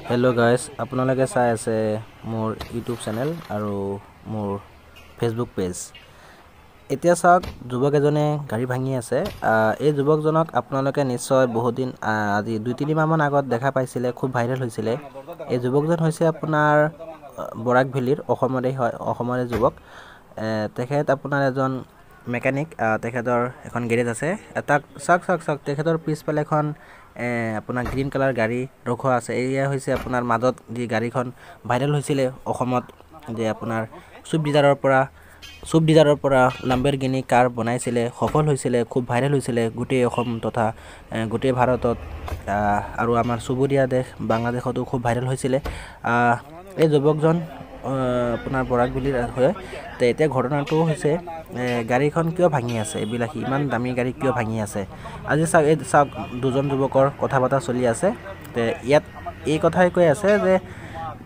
Hello' guys, আপোনালোকে চাই আছে মোৰ ইউটিউব চেনেল আৰু মোৰ ফেচবুক পেজ। এতিয়া চাওক, যুৱক এজনে গাড়ী ভাঙি আছে। এই যুৱকজনক আপোনালোকে নিশ্চয় বহুত দিন, আজি 2-3 মাহমান আগত দেখা পাইছিলে, খুব ভাইৰেল হৈছিলে। এই যুৱকজন হৈছে আপোনাৰ বৰাক ভেলীৰ, অসমৰে হয়, অসমৰে যুৱক। তেখেত আপোনাৰ এজন মেকানিক, তেখেতৰ এখন গেৰেজ আছে। তাক চাওক চাওক চাওক, তেখেতৰ পিছফালে এখন আপোনাৰ গ্ৰীণ কালাৰ গাড়ী ৰখোৱা আছে। এয়া হৈছে আপোনাৰ মাজত যি গাড়ীখন ভাইৰেল হৈছিলে অসমত, যে আপোনাৰ চুইফ্ট ডিজায়াৰৰ পৰা লাম্বৰগিনি কাৰ বনাইছিলে, সফল হৈছিলে, খুব ভাইৰেল হৈছিলে গোটেই অসম তথা গোটেই ভাৰতত আৰু আমাৰ চুবুৰীয়া দেশ বাংলাদেশতো খুব ভাইৰেল হৈছিলে। এই যুৱকজন আপোনাৰ বৰাক ভেলীৰ হয়। তে এতিয়া ঘটনাটো হৈছে, গাড়ীখন কিয় ভাঙি আছে, এইবিলাক ইমান দামী গাড়ী কিয় ভাঙি আছে? আজি চাওক, এই চাওক, দুজন যুৱকৰ কথা বতৰা চলি আছে। তে ইয়াত এই কথাই কৈ আছে যে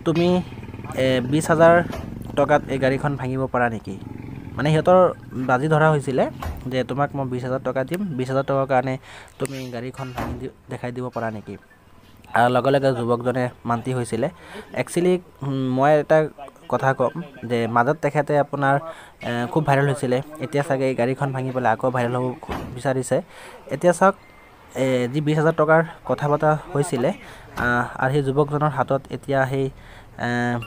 তুমি 20,000 টকাত এই গাড়ীখন ভাঙিব পাৰা নেকি? মানে সিহঁতৰ বাজি ধৰা হৈছিলে যে তোমাক মই 20,000 টকা দিম, 20,000 টকাৰ কাৰণে তুমি গাড়ীখন ভাঙি দি দেখাই দিব পাৰা নেকি? আৰু লগে লগে যুৱকজনে মান্তি হৈছিলে। একচুৱেলি মই এটা কথা ক'ম যে মাজত তেখেতে আপোনাৰ খুব ভাইৰেল হৈছিলে, এতিয়া চাগে এই গাড়ীখন ভাঙি পেলাই আকৌ ভাইৰেল হ'ব বিচাৰিছে। এতিয়া চাওক, যি 20,000 টকাৰ কথা পতা হৈছিলে আৰু সেই যুৱকজনৰ হাতত এতিয়া সেই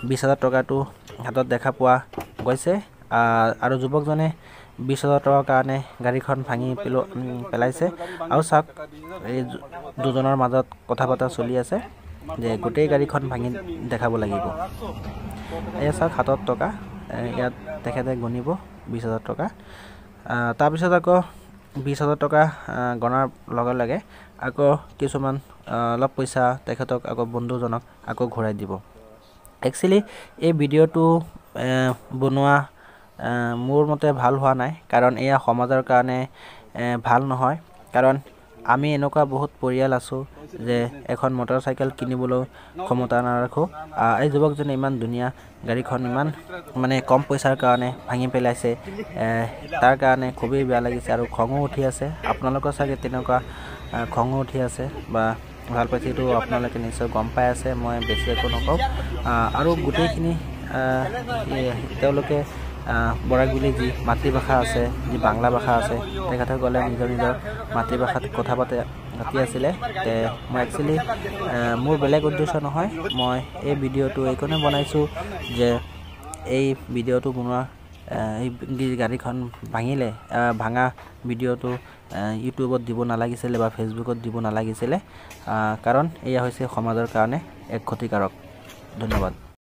20,000 টকাটো হাতত দেখা পোৱা গৈছে আৰু যুৱকজনে 20,000 টকাৰ কাৰণে গাড়ীখন ভাঙি পেলাইছে। আৰু চাওক, এই দুজনৰ মাজত কথা বতৰা চলি আছে যে গোটেই গাড়ীখন ভাঙি দেখাব লাগিব। এয়া চাওক, হাতত টকা, ইয়াত তেখেতে গণিব 20,000 টকা। তাৰপিছত আকৌ 20,000 টকা গণাৰ লগে লগে আকৌ কিছুমান অলপ পইচা তেখেতক আকৌ বন্ধুজনক আকৌ ঘূৰাই দিব। একচুৱেলি এই ভিডিঅ'টো বনোৱা মোৰ মতে ভাল হোৱা নাই, কাৰণ এয়া সমাজৰ কাৰণে ভাল নহয়। কাৰণ আমি এনেকুৱা বহুত পৰিয়াল আছোঁ যে এখন মটৰ চাইকেল কিনিবলৈও ক্ষমতা নাৰাখোঁ। এই যুৱকজনে ইমান ধুনীয়া গাড়ীখন ইমান মানে কম পইচাৰ কাৰণে ভাঙি পেলাইছে, তাৰ কাৰণে খুবেই বেয়া লাগিছে আৰু খঙো উঠি আছে। আপোনালোকৰ চাগে তেনেকুৱা খঙো উঠি আছে বা ভাল পাইছে, এইটো আপোনালোকে নিশ্চয় গম পাই আছে, মই বেছি একো নকওঁ। আৰু গোটেইখিনি তেওঁলোকে বৰাক ভেলী যি মাতৃভাষা আছে, যি বাংলা ভাষা আছে, তেখেতসকলে নিজৰ নিজৰ মাতৃভাষাত কথা পাতি আছিলে। তে মই একচুৱেলি মোৰ বেলেগ উদ্দেশ্য নহয়, মই এই ভিডিঅ'টো এইকাৰণে বনাইছোঁ যে এই ভিডিঅ'টো বনোৱা, এই গাড়ীখন ভাঙিলে, ভাঙা ভিডিঅ'টো ইউটিউবত দিব নালাগিছিলে বা ফেচবুকত দিব নালাগিছিলে, কাৰণ এয়া হৈছে সমাজৰ কাৰণে এক ক্ষতিকাৰক। ধন্যবাদ।